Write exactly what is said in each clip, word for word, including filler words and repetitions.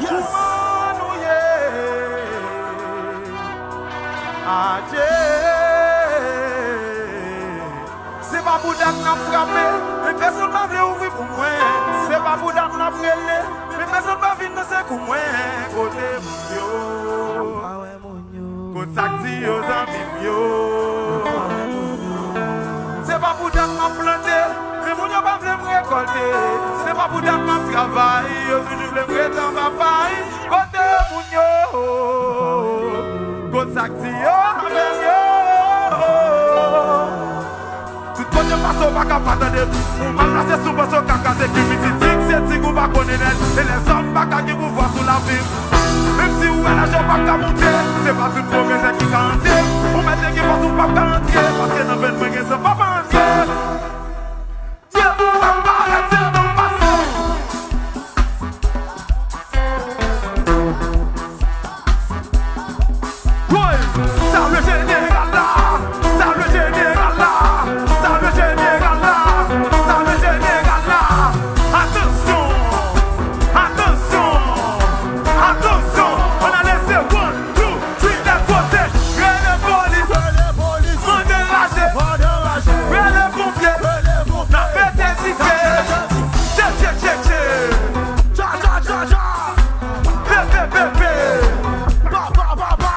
Yes. Kòman nou ye? Adje. Se pa pou dat n ap frape, men pèsonn pa vle ouvri pou mwen. Se pa pou dat n ap rele, men pèsonn pa vin nan sekou mwen. Kote moun yo? Kot sa k di yo, zanmi m yo? Se pa pou dat m ap plante, men moun yo pa vle m rekòlte. Se pa pou dat m ap travay, yo toujou vle m ret anba pay. Kote moun yo? Kot sa k di yo, avè m yo? Tout kote w pase, w pa ka pa tande m. Ou mal plase si w panse w ka kraze kou pitit. Tig se tig, ou pa konnen nèg. E lèzòm pa ka gen pouvwa sou lavi m. Menm si ou wè lajè, w p ap ka moute. Se pa tout pwogrè ki ka ande. Ou mèt te gen fòs, ou p ap ka antre. Paske nan venn mwen gen san papa Andye. Dye pou w ap parèt, se tan pase. Woy! Salye jeneral la! Salye jeneral la! Salye jeneral la! Salye jeneral la! Atansyon! Atansyon! Atansyon! Ann ale, se one, two, three, let's go! Rele polis! Rele polis! Mande raje! Mande raje! Rele ponpye! Rele ponpye! N ap mete dife! Tche, tche, tche, tche! Tcha, tcha, tcha, tcha! Pe, pe, pe, pe! Pa, pa, pa, pa!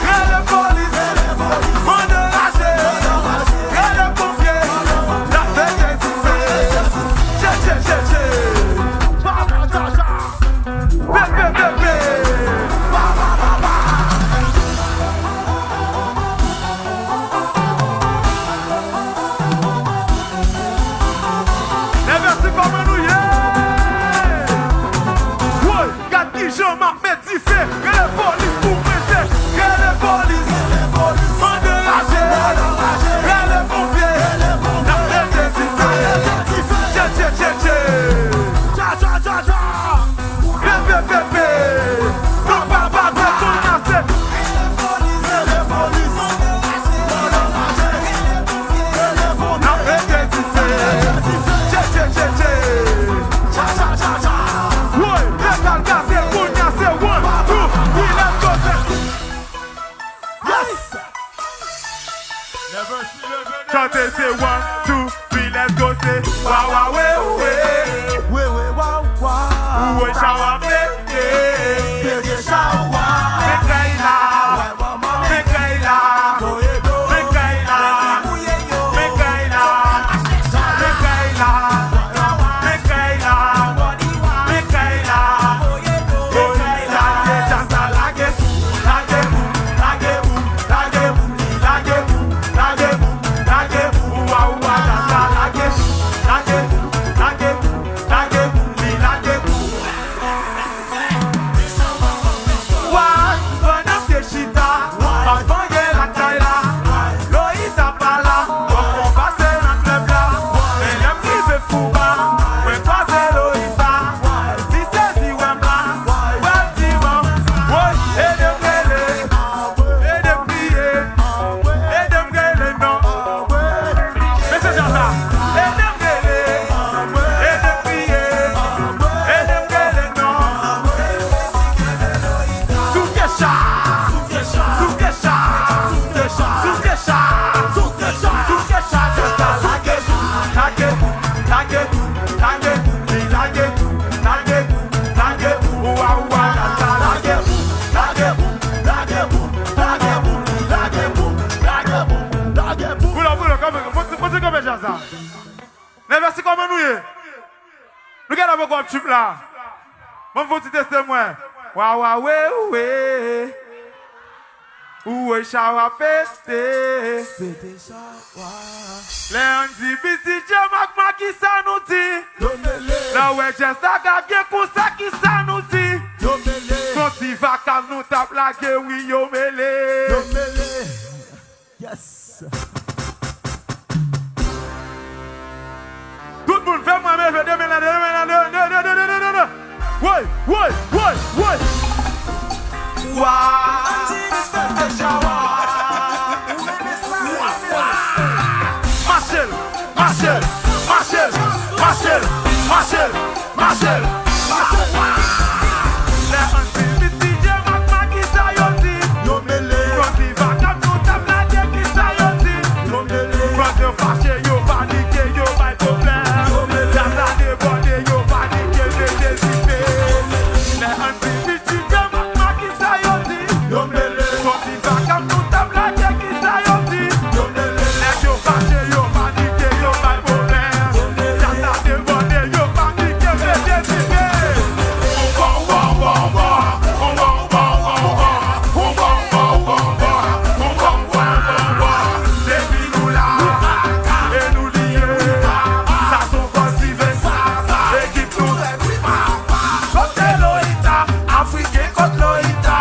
Rele polis! Mande raje! Rele ponpye! N ap mete dife! Tche, tche, tche, tche! Pa, pa, pa, pa! Pe, pe, pe, pe! Pa, pa, pa, pa! Envèsti, kòman nou ye? Woy! Gad kijan m ap met dife. Rele polis pou mwen se. Rele polis. Mande raje. Rele ponpye. N ap mete dife. Tche, tche, tche, tche. Tcha, tcha, tcha, tcha. Pe, pe, pe, pe. Papa, papa, kounye a se. N ap mete dife. Tche, tche, tche, tche. Tcha, tcha, tcha, tcha. Woy, metal gaze, kounye a se one, two, three, let's go, se. Yes! Chante se one, two, three, let's go, se. Wa, wa, we, we. We, we, wa, wa. Ou we, chawa pete. Pete chawa. Men kay la. Men kay la. Men kay la. Men kay la. Men kay la. Men kay la. Men kay la. Polis la ye, djaz la lage pou, lage pou, lage pou, lage pou, li lage pou, lage pou, lage pou, wa, wa, djaz la lage pou, lage pou, lage pou, lage pou, li lage pou. Wa, pandan m te chita, m ap vange lakay la. Loyita pa la, w ap fon pase nan klèb la. Men lè m rive Fouba, mwen kwaze Loyita. Li sezi wè m la, wè l di bon, woy, ede m rele, ede m kriye, ede m rele non. Mesye Jata, ede m rele, ede m kriye, ede m rele non. Souke cha, souke cha, souke cha, souke cha, souke cha, souke cha, lage pou, lage pou, lage pou, lage pou, li lage pou, lage pou, lage pou, wa, wa, la, la, lage pou, lage pou, lage pou, lage pou, li lage pou, lage pou, lage pou. Pull up, pull up, kanpe, monte, monte kanpe djaz la. Nèvèsi, kòman nou ye? Nou gentan poko ap trip la. Ban m fè yon ti teste mwen. Wa, wa, we, we. Ou we, chawa pete. Pete chawa. Lè Andy, B C J, Magma, kisa nou di? Yo mele. Lè w wè djaz la gade konsa, kisa nou di? Yo mele. Son ti vakal nou t ap lage, wi, yo mele. Yo mele. Yes. Tout moun fè mwen leve de men la, de men la, de, de, de, de, de, de, de. Woy, woy, woy, woy. Wa. Mache, Lè ann di Miss D J Magma, kisa yo di? Yo mele. Kòm si vakab nou t ap lage, kisa yo di? Yo mele. Kòm yo fache, yo panike, yo bay pwoblèm. Yo mele. Gaz la debòde, yo panike, mete dife. Lè ann di Miss D J Magma, kisa yo di? Yo mele. Kòm si vakab nou t ap lage, kisa yo di? Yo mele. Nèg yo fache, yo panike, yo bay pwoblèm. Gaz la debòde, yo panike, mete dife. Depi nou la, e nou li ye. Sa se yon fòs diven, sa, sa, ekip nou. Kote Lolita? Afriken, kote Lolita?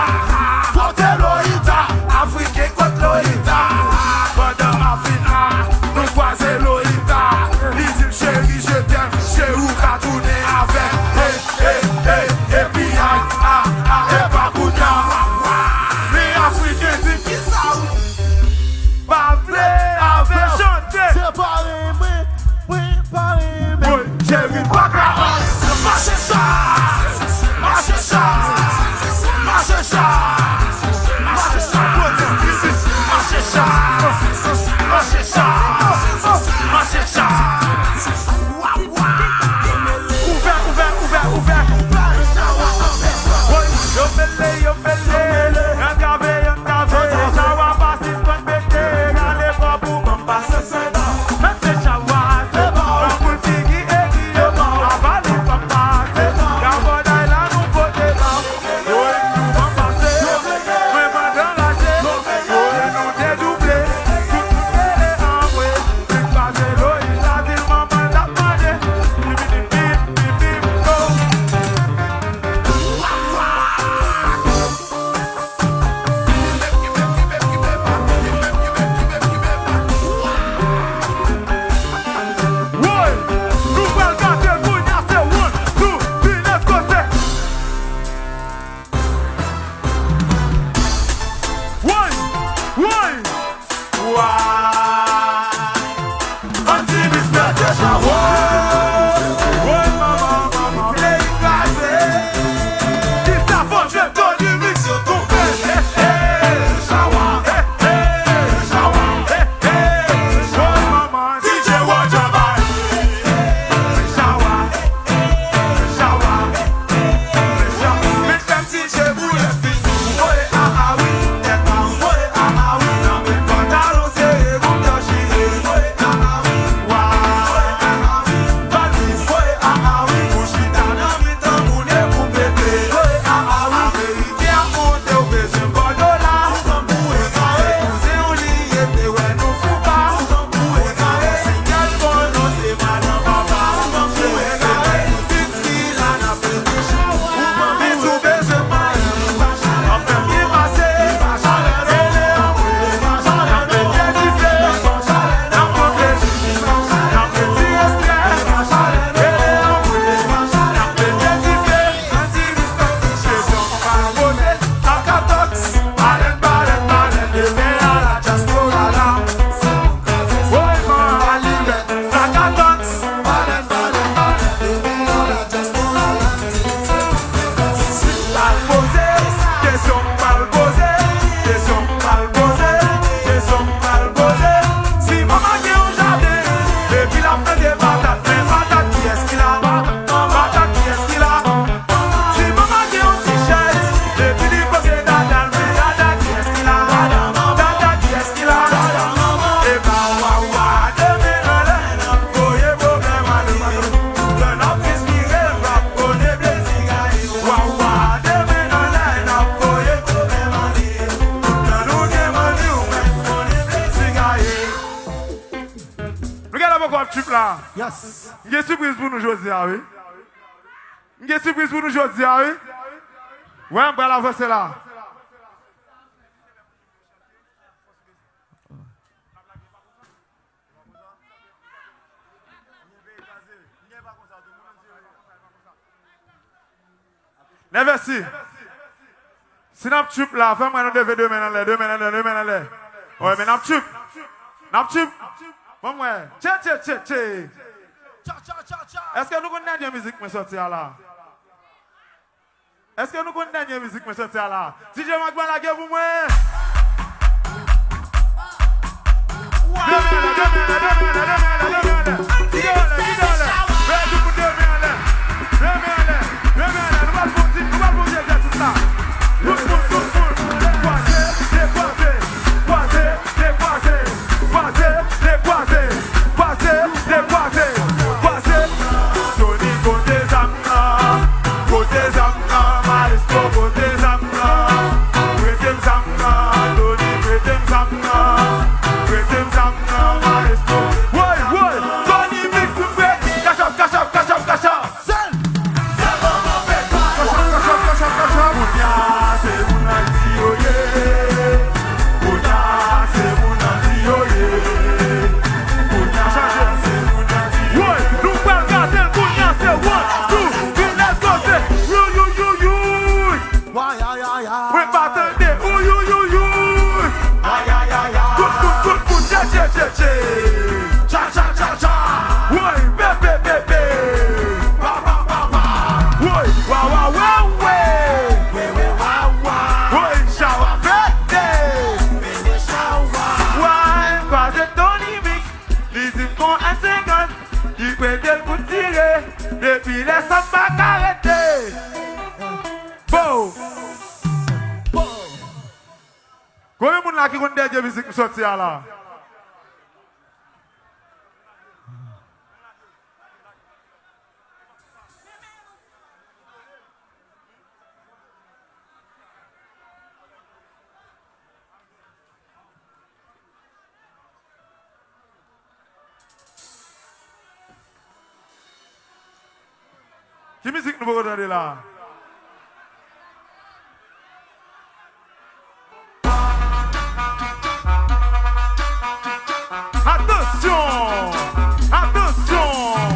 Kote Lolita? Afriken, kote Lolita? Pandan m ap vin la, nou kwaze Lolita. Li di m, cheri, je t'aime, cheri, ou ka tounen avè m. Hey, hey, hey, epi a, a, a, epa kounye a. Men Afriken di m, kisa ou pa vle avè m? Chante. Se pa renmen, mwen pa renmen. Woy, cheri, pa ka. Mache sa, mache sa, mache sa, mache sa, mache sa, mache sa, mache sa. Ouvè, ouvè, ouvè, ouvè. Woy, yo mele, yo mele. Antrave, antrave. Chawa pa sispann pete. Rale kò pou ban m pase. Mete chawa, se bon. Anpoul figi egi yo bon. Avali pa pase. Gabòday la nou pote ba. Woy, nou ban m pase. Mwen pandan raje. Woy, nou dedouble. Tout moun rele anmwe. Vin pase Loyis la di l manman l t ap mande. Bip, bip, bip, bip, bip, oh. Woy! Nou pral gate l kounye a, se one, two, three, let's go, se. Woy! Woy! Woy! Anti Mister Kesha, woy! Woy, manman, manman, peyi kraze. Kisa fò jwe Tony Mix yo tou fè? Hey, hey, Chawa, hey, hey, Chawa, hey, hey, woy, manman, D J Roger Bay. Chawa, hey, hey, Chawa, hey, hey, Chawa. Met fè m D J Boulèt. Pral poze, kesyon pral poze, kesyon pral poze, kesyon pral poze. Si manman gen yon jaden, epi l ap plante patat, men patat kiyès ki la? Patat kiyès ki la? Si manman gen yon ti chèz, epi li poze dada l, men dada kiyès ki la? Dada kiyès ki la? Epa wawa, de men anlè, n ap voye pwoblèm ale. Lè n ap respire, n ap konnen plezi gaye. Wawa, de men anlè, n ap voye pwoblèm ale. Lè nou gen mani, ou mèt konnen plezi gaye. Nou gen lè poko ap trip la. Yes. M gen sipriz pou nou jodi a, wi. M gen sipriz pou nou jodi a, wi. Wè, m pral avanse la. Nèvèsi. Si n ap trip la, fè m wè nou leve de men anlè, de men anlè, de men anlè. Wè, men n ap trip. N ap trip. Ban m wè. Tche, tche, tche, tche. Tcha, tcha, tcha, tcha. Èske nou konn dènye mizik mwen sòti a la? Èske nou konn dènye mizik mwen sòti a la? D J Marc Blanc, lage pou mwen. De men anlè, de men anlè, de men anlè, de men anlè, de men anlè. Kite anlè, kite anlè. Tout moun de men anlè. De men anlè, de men anlè. Nou pral fè yon ti, nou pral fè yon ti egzèsis la. Tout moun, tout moun. Kwaze, dekwaze, kwaze, dekwaze, kwaze, dekwaze, kwaze, dekwaze, kwaze. Tony, kote zam nan? Kote zam nan? Maestro, kote zam nan? Prete m zam nan, Tony, prete m zam nan. Prete m zam nan, maestro. Woy, woy, Tony Mix, nou prete. Kachap, kachap, kachap, kachap. Sèl. Sèl manman pepa. Kachap, kachap, kachap, kachap. Kounye a, se moun nan di yo ye. Kounye a, se moun nan di yo ye. Kounye a, se moun nan di yo ye. Woy, nou pral gade l kounye a, se one, two, three, let's go, se you, you, you, you. Mwen pa tande, ouyouyouyouy. Ayayayay. Kout, kout, kout, kout, tche, tche, tche, tche. Tcha, tcha, tcha, tcha. Woy, pe, pe, pe, pe. Pa, pa, pa, pa. Woy, wa, wa, wa, we. We, we, wa, wa. Woy, chawa pete. Pete chawa. Woy, kwaze Tony Mix. Li di m gon M senkant. Li prete l pou tire. Depi lè sa m pa ka rete. Bo! Konbyen moun la ki konn dènye mizik m sòti a la? Ki mizik nou poko tande la? Atansyon! Atansyon!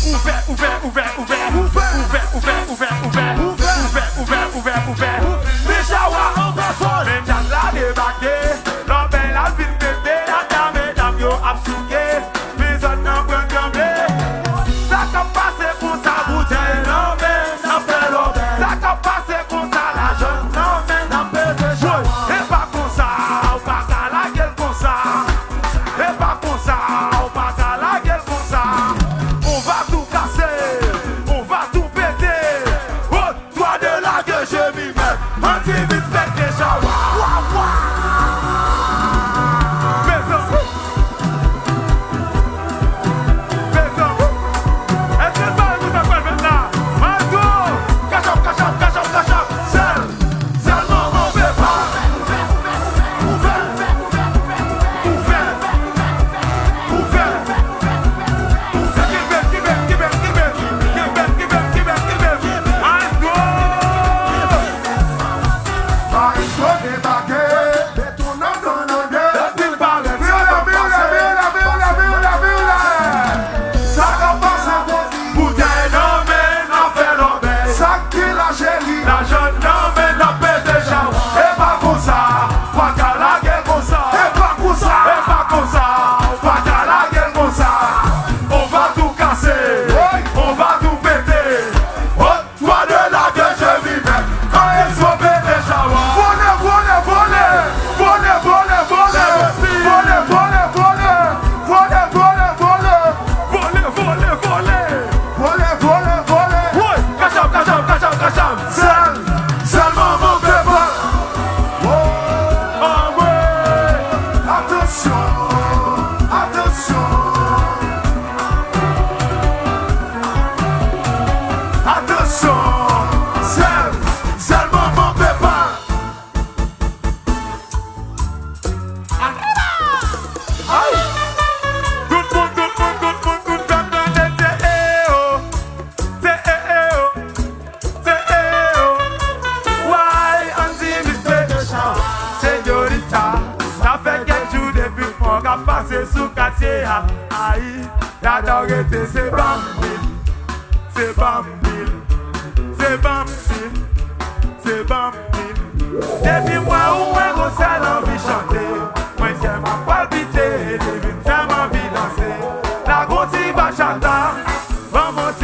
Ouvè, ouvè, ouvè, ouvè. Ouvè, ouvè, ouvè, ouvè. Ouvè, ouvè, ouvè, ouvè. Michawa an pèsòn. Men djaz la debake. Lòbèy la vin pete. Dada medam yo ap souke. Men zòn nan pran tranble. Sa k ap pase konsa, boutèy nan men, n ap fè lòbèy. Sa k ap pase konsa, lajan nan men, n ap pete chawa. E pa konsa, ou pa ka lage l konsa. E pa konsa, ou pa ka lage l konsa. On va tout casser, on va tout péter. Oh, Twa, de, lage, je m'y mets. Antivist, pete chawa. Wa, wa. Mezanmi. Mezanmi. Èske n pare pou sa k pral fèt la? Maestro. Kachap, kachap, kachap, kachap. Sèl. Sèl manman pepa. Ouvè. Ouvè. Ouvè. Ouvè. Kenbe, kenbe, kenbe, kenbe. Kenbe, kenbe, kenbe, kenbe. Maestro! Maestro debake. Beton nan tann an de. Depi l parèt, sa k ap pase? Sa k ap pase? Boutèy nan men, n ap fè lòbèy. Sa k ki la, cheri? Lajan nan men, n ap pete chawa. E pa konsa, pa ka lage konsa. E pa konsa. E pa konsa, pa ka lage konsa. On va tout casser, on va tout péter. Oh, toi de là que je m'y mets. Allez, sauver des chawa. Vole, vole, vole. Vole, vole, vole. Vole, vole, vole. Vole, vole, vole. Vole, vole, vole. Vole, vole, vole. Woy, kachap, kachap, kachap, kachap. Sèl, sèl manman pepa. Oh, ah ouais. Atansyon, atansyon. Atansyon. Sèl, sèl manman pepa. Ay! Tout moun, tout moun, tout moun, tout pèp tande, se e o. Se e e o. Se e o. Why Andy Mister Señorita? Sa fè kèk jou depi m wè w k ap pase sou katye a. Ay, dada w rete se banm pil. Se banm pil. Se banm pil. Se banm pil. Depi m wè ou, mwen gon sèl anvi chante. Mwen kè m ap palpite, li vin fè m anvi danse. Lage yon ti bachata, ban m yon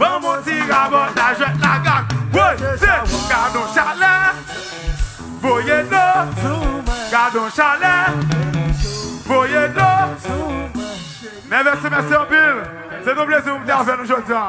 Ban m yon ti rabòt, la jwèt la gad. Woy, se gadon chalè. Voye dlo. Gadon chalè. Voye dlo. Mèsi, mèsi anpil. Se yon plezi pou m te avè nou jodi a.